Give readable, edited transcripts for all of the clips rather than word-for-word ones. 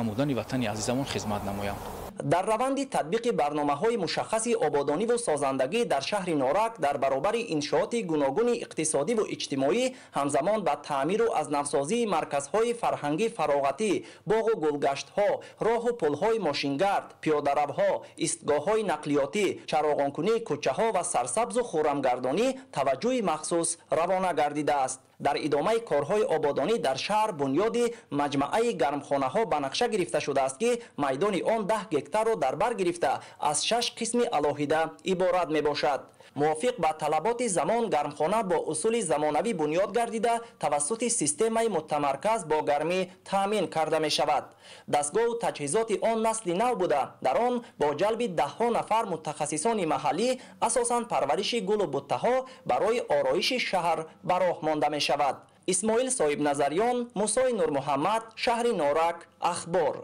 Намудани ватани азизамон хизмат намоям. Дар раванди татбиқи барномаҳои мушаххаси ободониву созандагӣ дар шаҳри Норак дар баробари иншооти гуногуни иқтисодиву иҷтимоӣ, ҳамзамон ба таъмиру аз навсозии марказҳои фарҳангӣ фароғатӣ, боғу гулгаштҳо, роҳу пулҳои мошингард, пиёдаравҳо, истгоҳҳои нақлиётӣ, чароғонкунии кӯчаҳо ва сарсабзу хуррамгардонӣ таваҷҷӯҳи махсус равона гардидааст. Дар идомаи корҳои ободонӣ дар шаҳр бунёди маҷмаъаи гармхонаҳо ба нақша гирифта шудааст, ки майдони он 10 гектарро дар бар гирифта, аз 6 қисми алоҳида иборат мебошад. Мувофиқ ба талаботи замон, гармхона бо усули замонавӣ бунёд гардида, тавассути системаи мутамарказ бо гармӣ таъмин карда мешавад. Дастгоҳу таҷҳизоти он насли нав буда, дар он бо ҷалби даҳҳо нафар мутахассисони маҳаллӣ асосан парвариши гулу буттаҳо барои ороиши шаҳр ба роҳ монда мешавад. Исмоил Соҳибназарён, Мусои Нурмуҳаммад, шаҳри Норак, Ахбор.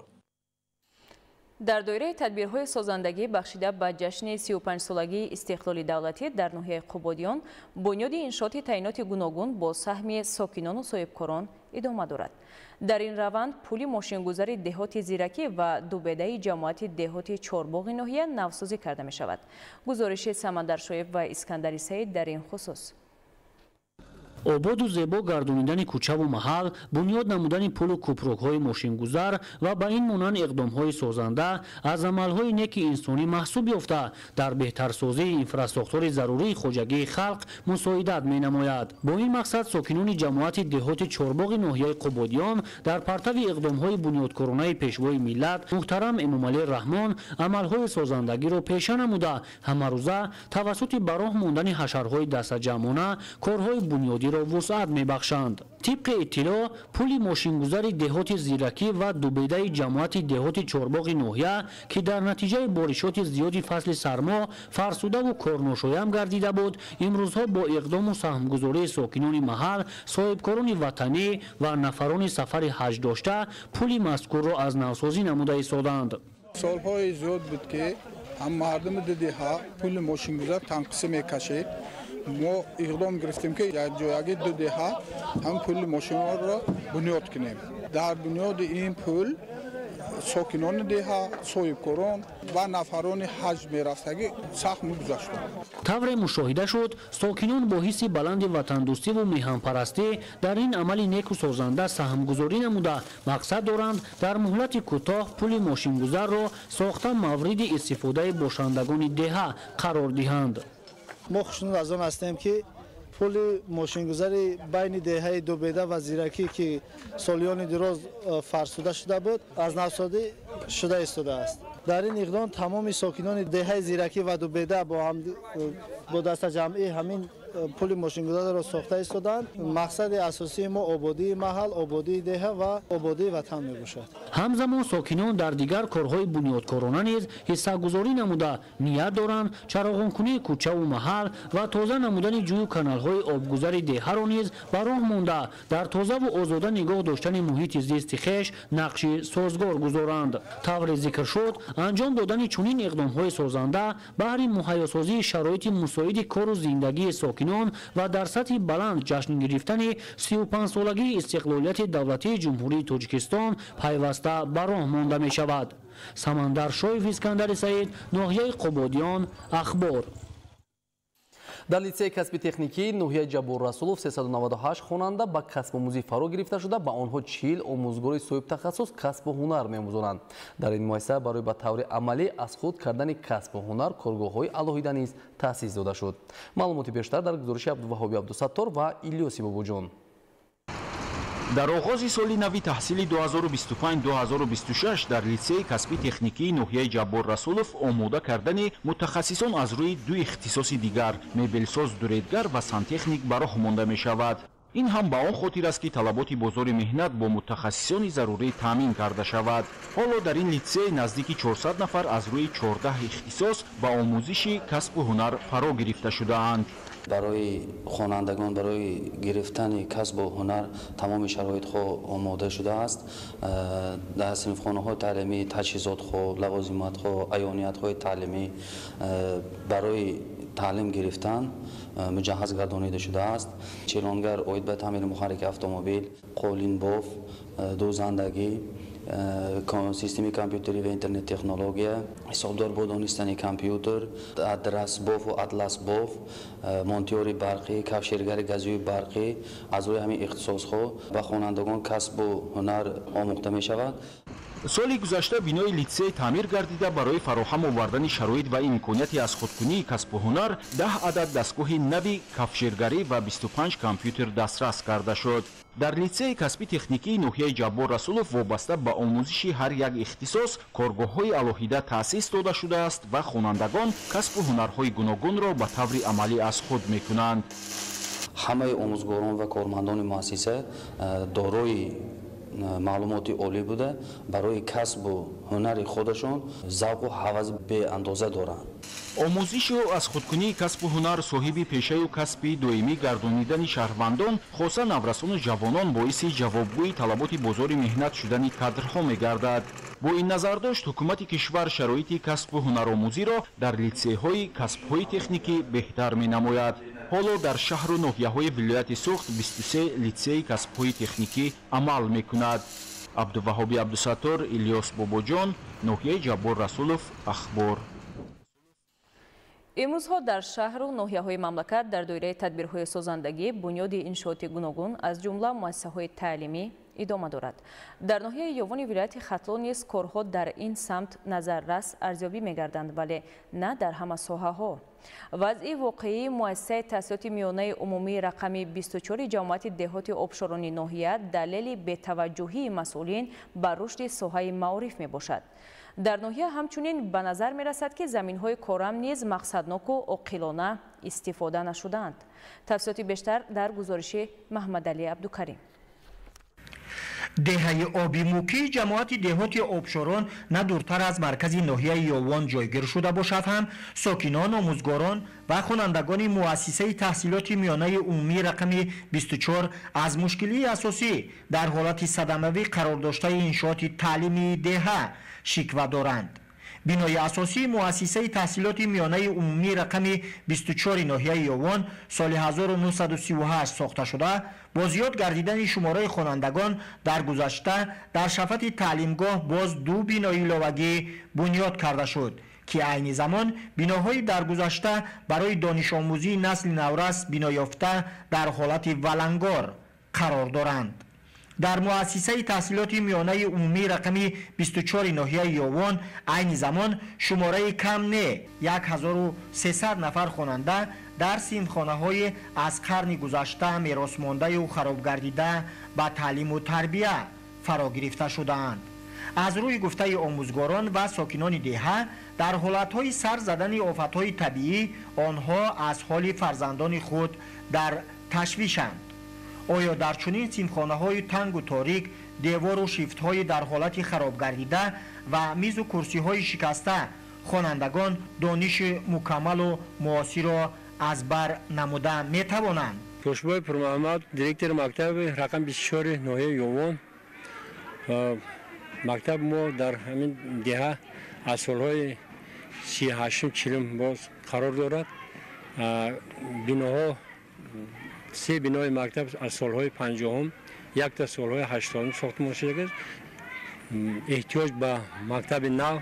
Дар доираи тадбирҳои созандагӣ бахшида ба ҷашни 35-солагии истиқлоли давлатӣ дар ноҳияи Қубодиён бунёди иншооти таъиноти гуногун бо саҳми сокинону соҳибкорон идома дорад. Дар ин раванд пули мошингузари деҳоти Зиракӣ ва Дубедаи ҷамоати деҳоти Чорбоғи ноҳия навсозӣ карда мешавад. Гузориши Самандаршоев ва Искандари Саид дар ин хусус. Ободу зебо гардонидани кӯчаву маҳал, бунёд намудани пулу кӯпрукҳои мошингузар ва ба ин монанд иқдомҳои созанда аз амалҳои неки инсонӣ маҳсуб ёфта, дар беҳтарсозии инфрасохтори зарурии хоҷагии халқ мусоидат менамояд. Бо ин мақсад сокинони ҷамоати деҳоти Чорбоғи ноҳияи Қубодиён дар партави иқдомҳои бунёдкоронаи Пешвои миллат муҳтарам Эмомалӣ Раҳмон амалҳои созандагиро пеша намуда, ҳамарӯза тавассути ба роҳ мондани ҳашарҳои дастаҷамъона корҳои бунёдӣ вусъат мебахшанд. Тибқи иттилоъ, пули мошингузари деҳоти Зиракӣ ва Дубедаи ҷамоати деҳоти Чорбоғи ноҳия, ки дар натиҷаи боришоти зиёди фасли сармо фарсудаву корношоям гардида буд, имрӯзҳо бо иқдому саҳмгузории сокинони маҳал, соҳибкорони ватанӣ ва нафарони сафари ҳаҷ дошта, пули мазкурро аз навсозӣ намуда истоданд. Солҳои зиёд буд, ки ҳам мардуми ду деҳа пули мошингузар танқисӣ мекашид. Мо иқдом гирифтем, ки якҷоягӣ ду деҳа ҳам пули мошинҳоро бунёд кунем. Дар бунёди ин пул сокинони деҳа, соҳибкорон ва нафарони ҳаҷ мерафтагӣ сахт мегузаштанд. Тавре мушоҳида шуд, сокинон бо ҳисси баланди ватандӯстиву меҳанпарастӣ дар ин амали неку созанда саҳмгузорӣ намуда, мақсад доранд дар муҳлати кӯтоҳ пули мошингузарро сохта, мавриди истифодаи бошандагони деҳа қарор диҳанд. Мо хушнуд аз он ҳастем, ки пули мошингузари байни деҳаи Дубеда ва Зиракӣ, ки солиёни дироз фарсуда шуда буд, аз навсозӣ шуда истодааст. Дар ин иқдом тамоми сокинони деҳаи Зиракӣ ва Дубеда бо дастаҷамъӣ ҳамин пули мошингузарро сохта истодаанд. Мақсади асосии мо ободии маҳал, ободии деҳа ва ободии ватан мебошад. Ҳамзамон сокинон дар дигар корҳои бунёдкорона низ ҳиссагузорӣ намуда, ният доранд чароғонкунии кӯчаву маҳал ва тоза намудани ҷӯю каналҳои обгузари деҳаро низ ба роҳ монда, дар тозаву озода нигоҳ доштани муҳити зисти хеш нақши созгор гузоранд. Тавре зикр шуд, анҷом додани чунин иқдомҳои созанда баҳри муҳайёсозии шароити мусоиди кору зиндагии сокинон ва дар сатҳи баланд ҷашн гирифтани 35-солагии истиқлолияти давлатии Ҷумҳурии Тоҷикистон пайваста ба роҳ монда мешавад. Самандар Шоев, Искандари Саид, ноҳияи Қубодиён, Ахбор. Дар литсеи касби техникии ноҳияи Ҷаббор Расулов 398 хонанда ба касбомӯзӣ фаро гирифта шуда, ба онҳо 40 омӯзгори соҳибтахассус касбу ҳунар меомӯзонанд. Дар ин муассиса барои ба таври амалӣ аз худ кардани касбу ҳунар коргоҳҳои алоҳида низ таъсис дода шуд. Маълумоти бештар дар гузориши Абдуваҳоби Абдусаттор ва Илёси Бобоҷон. Дар оғози соли нави таҳсили 2025-2026 дар литсеи касби техникии ноҳияи Ҷаббор Расулов омода кардани мутахассисон аз рӯи ду ихтисоси дигар, мебелсоз, дуредгар ва сантехник, ба роҳ монда мешавад. Ин ҳам ба он хотир аст, ки талаботи бозори меҳнат бо мутахассисони зарурӣ таъмин карда шавад. Ҳоло дар ин литсей наздики 400 нафар аз рӯи 14 ихтисос ба омӯзиши касбу ҳунар фаро гирифта шудаанд. Барои хонандагон барои гирифтани касбу ҳунар тамоми шароитҳо омода шудааст. Дар синфхонаҳои таълимӣ таҷҳизотҳо, лавозимотҳо, аёниятҳои таълимӣ барои таълим гирифтан муҷаҳҳаз гардонида шудааст. Челонгар оид ба таъмири муҳаррики автомобил, қолинбоф, дӯзандагӣ, системаи компютерӣ ва интернет технология, ҳисобдор бо донистани компютер, адрасбофу атласбоф, монтёри барқӣ, кафшергари газии барқӣ. Аз рӯи ҳамин ихтисосҳо ба хонандагон касбу ҳунар омӯхта мешавад. Соли гузашта бинои литсей таъмир гардида, барои фароҳам овардани шароит ва имконияти аз худкунии касбу ҳунар 10 адад дастгоҳи нави кафшергарӣ ва 25 компютер дастрас карда шуд. Дар литсеи касби техникии ноҳияи Ҷаббор Расулов вобаста ба омӯзиши ҳар як ихтисос коргоҳҳои алоҳида таъсис дода шудааст ва хонандагон касбу ҳунарҳои гуногунро ба таври амалӣ аз худ мекунанд. Ҳамаи омӯзгорон ва кормандони муассиса дорои маълумоти олӣ буда, барои касбу ҳунари худашон завқу ҳавас беандоза доранд. Омӯзишу аз худкунии касбу ҳунар соҳиби пешаю касби доимӣ гардонидани шаҳрвандон, хоса наврасону ҷавонон, боиси ҷавобгӯи талаботи бозори меҳнат шудани кадрҳо мегардад. Бо ин назардошт ҳукумати кишвар шароити касбу ҳунаромӯзиро дар литсейҳои касбҳои техникӣ беҳтар менамояд. Ҳоло дар шаҳру ноҳияҳои вилояти Суғд 23 литсеи касбҳои техникӣ амал мекунад. Абдуваҳоби Абдусаттор, Илёс Бобоҷон, ноҳияи Ҷаббор Расулов, Ахбор. Имрӯзҳо дар шаҳру ноҳияҳои мамлакат дар доираи тадбирҳои созандагӣ бунёди иншооти гуногун аз ҷумла муассисаҳои таълимӣ идома дорад. Дар ноҳияи Ёвони вилояти Хатлон низ корҳо дар ин самт назаррас арзёбӣ мегарданд, вале на дар ҳама соҳаҳо. Вазъи воқеии муассисаи таҳсилоти миёнаи умумии рақами 24 ҷамоати деҳоти обшорони ноҳия далели бетаваҷҷӯҳии масъулин ба рушди соҳаи маориф мебошад. Дар ноҳия ҳамчунин ба назар мерасад, ки заминҳои корам низ мақсадноку оқилона истифода нашудаанд. Тафсилоти бештар дар гузориши Маҳмадалӣ Абдукарим. Деҳаи Обимукӣ ҷамоати деҳоти Обшорон на дуртар аз маркази ноҳияи Ёвон ҷойгир шуда бошад ҳам, сокинон, омӯзгорон ва хонандагони муассисаи таҳсилоти миёнаи умумии рақами 24 аз мушкилии асосӣ дар ҳолати садамавӣ қарор доштаи иншооти таълимии деҳа шиква доранд. Бинои асосии муассисаи таҳсилоти миёнаи умумии рақами 24 ноҳияи Ёвон соли 1938 сохта шуда, бо зиёд гардидани шумораи хонандагон дар гузашта дар шафати таълимгоҳ боз ду бинои иловагӣ бунёд карда шуд, ки айни замон биноҳои дар гузашта барои донишомӯзии насли наврас биноёфта дар ҳолати валангор қарор доранд. Дар муассисаи таҳсилоти миёнаи умумии рақами 24 ноҳияи Ёвон айни замон шумораи кам не 1300 нафар хонанда дар синфхонаҳои аз қарни гузашта меросмондаю харобгардида ба таълиму тарбия фаро гирифта шудаанд. Аз рӯи гуфтаи омӯзгорон ва сокинони деҳа, дар ҳолатҳои сар задани офатҳои табиӣ онҳо аз ҳоли фарзандони худ дар ташвишанд. Оё дар чунин синфхонаҳои тангу торик, девору шифтҳои дар ҳолати харобгардида ва мизу курсиҳои шикаста хонандагон дониши мукаммалу муосирро аз бар намуда метавонанд? Тошбой Пурмаҳмад, директори мактаби рақами 24 ноҳияи Ёвон. Мактаби мо дар ҳамин деҳа аз солҳои 38-40 боз қарор дорад. Биноҳо се бинои мактаб аз солҳои 50-ум, якта солҳои 80-ум сохтмон шудааст. Эҳтиёҷ ба мактаби нав,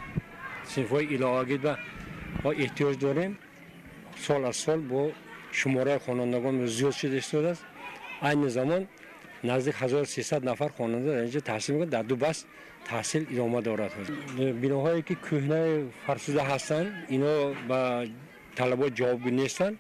синфҳои иловагӣ ба эҳтиёҷ дорем. Сол аз сол бо шумораи хонандагон зиёд шуда истодааст. Айни замон наздик 1300 нафар хонанда дар инҷо таҳсил мекунанд, дар ду баст таҳсил идома дорад. Биноҳое ки кӯҳнаи фарсуда ҳастанд, ино ба талабот ҷавобгӯ нестанд.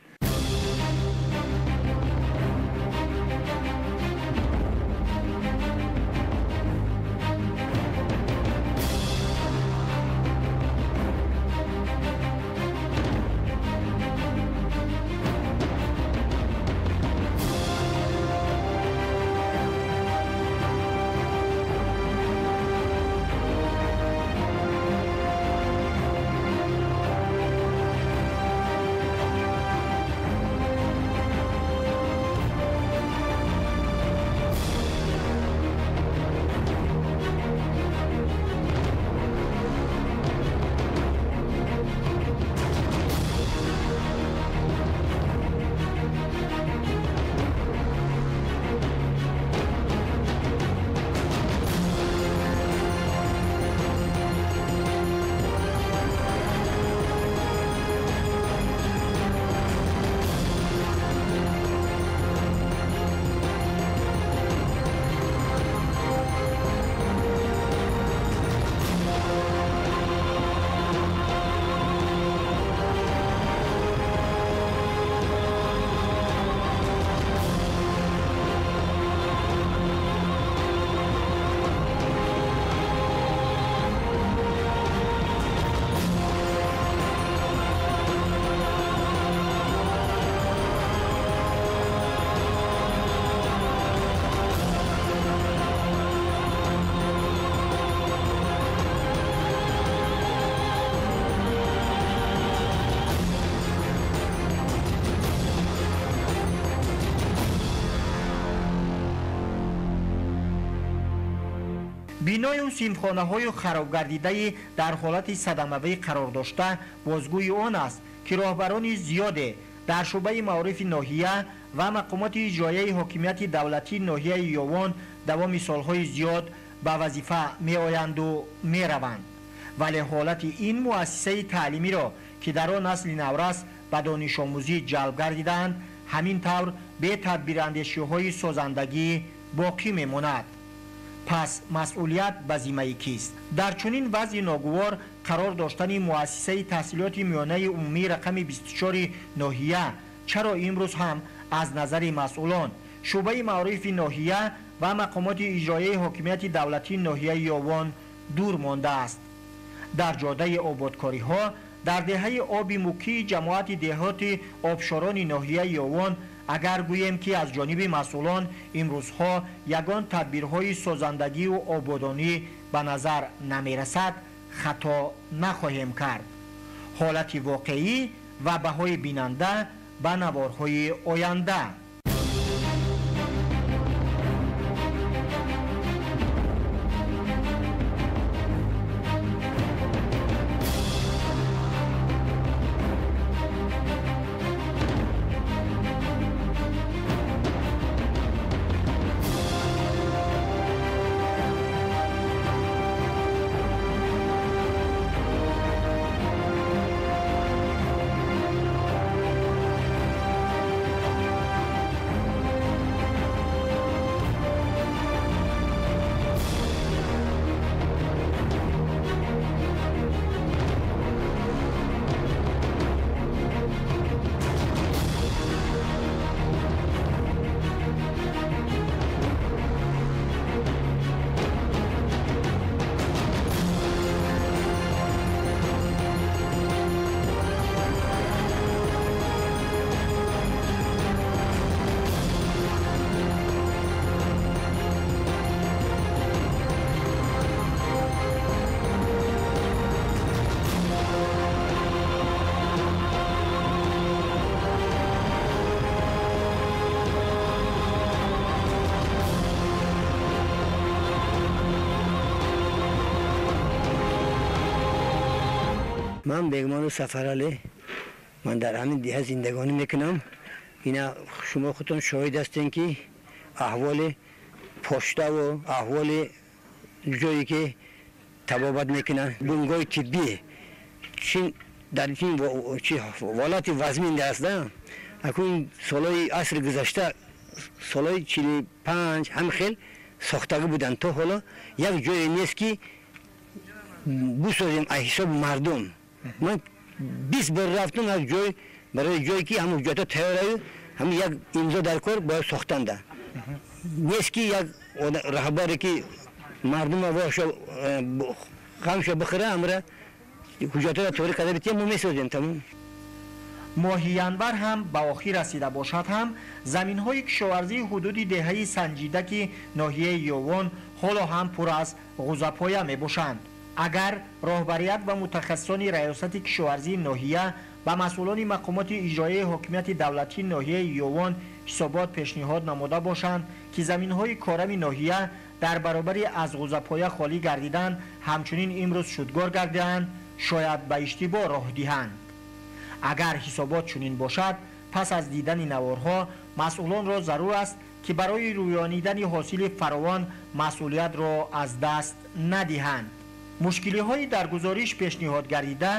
Биною синфхонаҳои харобгардидаи дар ҳолати садамавӣ қарор дошта бозгӯи он аст, ки роҳбарони зиёде дар шӯъбаи маорифи ноҳия ва мақомоти иҷроияи ҳокимияти давлатии ноҳияи Ёвон давоми солҳои зиёд ба вазифа меоянду мераванд. Вале ҳолати ин муассисаи таълимиро, ки дар он насли наврас ба донишомӯзӣ ҷалб гардидаанд, ҳамин тавр бетадбирандешиҳои созандагӣ боқӣ мемонад. Пас масъулият ба зиммаи кист? Дар чунин вазъи ногувор қарор доштани муассисаи таҳсилоти миёнаи умумии рақами 24 ноҳия чаро имрӯз ҳам аз назари масъулон, шӯъбаи маорифи ноҳия ва мақомоти иҷроияи ҳокимияти давлатии ноҳияи Ёвон дур мондааст? Дар ҷодаи ободкориҳо дар деҳаи Оби Мукии ҷамоати деҳоти Обшорони ноҳияи Ёвон, агар гӯем, ки аз ҷониби масъулон имрӯзҳо ягон тадбирҳои созандагию ободонӣ ба назар намерасад, хато нахоҳем кард. Ҳолати воқеӣ ва баҳои бинанда ба наворҳои оянда. من بگمان سفرعلی، من در همین دیه زندگانی میکنم. اینا شما خودتون شاهد هستین که احوال پشته و احوال جایی که تبابت میکنن بنگاه طبی چین در این ولات وزمین است. اکنون سالهای عصر گذشته، سالهای 45 هم خیلی ساختگی بودن، تا حالا یک جایی نیست که بسازیم از حساب مردم. من 20 بار رفتم از جای برای جایی که همون جاتا تیاره، هم یک امضا در کار باید ساختن ده نیست که یک رهبری که مردم واشو غمشو بخره امره حجاتا را طوری کرده بیتیم ما میسازیم تمام. ماهی январ ҳам ба охир расида бошад ҳам, заминҳои кишоварзии ҳудуди деҳаи Санҷидаки ноҳияи Ёвон ҳоло ҳам пур аз ғузапоя мебошанд. Агар роҳбарият ва мутахассисони раёсати кишоварзии ноҳия ба масъулони мақомоти иҷроияи ҳокимияти давлатии ноҳияи Ёвон ҳисобот пешниҳод намода бошанд, ки заминҳои корами ноҳия дар баробари аз ғузапоя холӣ гардидан ҳамчунин имрӯз шудгор гардидаанд, шояд ба иштибоҳ роҳ диҳанд. Агар ҳисобот чунин бошад, пас аз дидани наворҳо масъулонро зарур аст, ки барои рӯёнидани ҳосили фаровон масъулиятро аз даст надиҳанд. Мушкилиҳои дар гузориш пешниҳод гардида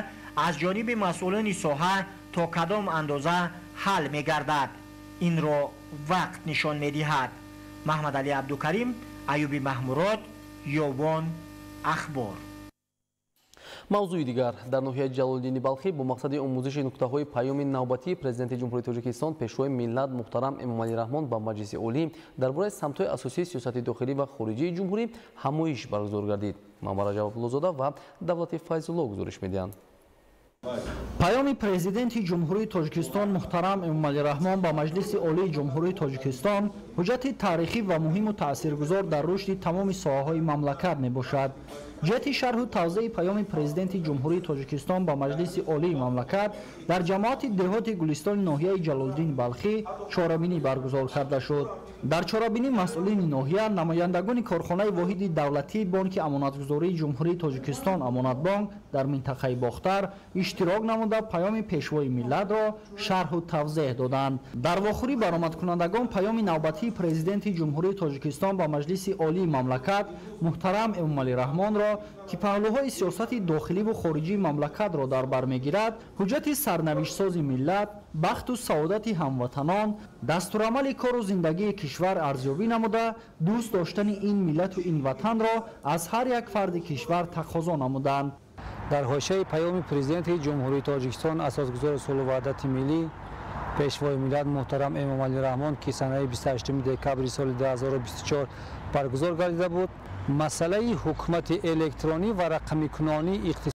аз ҷониби масъулони соҳа то кадом андоза ҳал мегардад, инро вақт нишон медиҳад. Маҳмадалӣ Абдукарим, Аюби Маҳмурод, Ёвон, Ахбор. Мавзӯи дигар. Дар ноҳияи Ҷалолиддини Балхӣ бо мақсади омӯзиши нуктаҳои паёми навбатии Президенти Ҷумҳурии Тоҷикистон, Пешвои миллат муҳтарам Эмомалӣ Раҳмон ба Маҷлиси Олӣ дар бораи самтҳои асосии сиёсати дохилӣ ва хориҷии ҷумҳурӣ ҳамоиш баргузор гардид. Манбар Раҷабовуллозода ва Давлати Файзулло гузориш медиҳанд. Паёми Президенти Ҷумҳурии Тоҷикистон муҳтарам Эмомалӣ Раҳмон ба Маҷлиси Олии Ҷумҳурии Тоҷикистон Ҳуҷҷати таърихӣ ва муҳиму таъсиргузор дар рушди тамоми соҳаҳои мамлакат мебошад. Ҷиҳати шарҳу тавзеҳи Паёми Президенти Ҷумҳурии Тоҷикистон ба Маҷлиси Олии мамлакат дар ҷамоати деҳоти Гулистони ноҳияи Ҷалолиддини Балхӣ чорабинӣ баргузор карда шуд. Дар чорабинӣ масъулини ноҳия, намояндагони корхонаи воҳиди давлатии Бонки Амонатгузории Ҷумҳурии Тоҷикистон Амонатбонк дар минтақаи Бохтар иштирок намуда, паёми Пешвои миллатро шарҳу тавзеҳ доданд. Дар вохӯрӣ баромадкунандагон паёми навбатии Президенти Ҷумҳурии Тоҷикистон ба Маҷлиси Олии мамлакат муҳтарам Эмомалӣ Раҳмонро, ки паҳлӯҳои сиёсати дохиливу хориҷии мамлакатро дар бар мегирад, ҳуҷҷати сарнавиштсози миллат, бахту саодати ҳамватанон, дастурамали кору зиндагии кишвар арзёбӣ намуда, дӯст доштани ин миллату ин ватанро аз ҳар як фарди кишвар тақозо намуданд. Дар ҳошияи Паёми Президенти Ҷумҳурии Тоҷикистон, Асосгузори сулҳу ваҳдати миллӣ, Пешвои миллат муҳтарам Эмомалӣ Раҳмон, ки санаи 28 декабри соли 2024 баргузор гардида буд, масъалаи ҳукумати электронӣ ва рақамикунонии иқтисод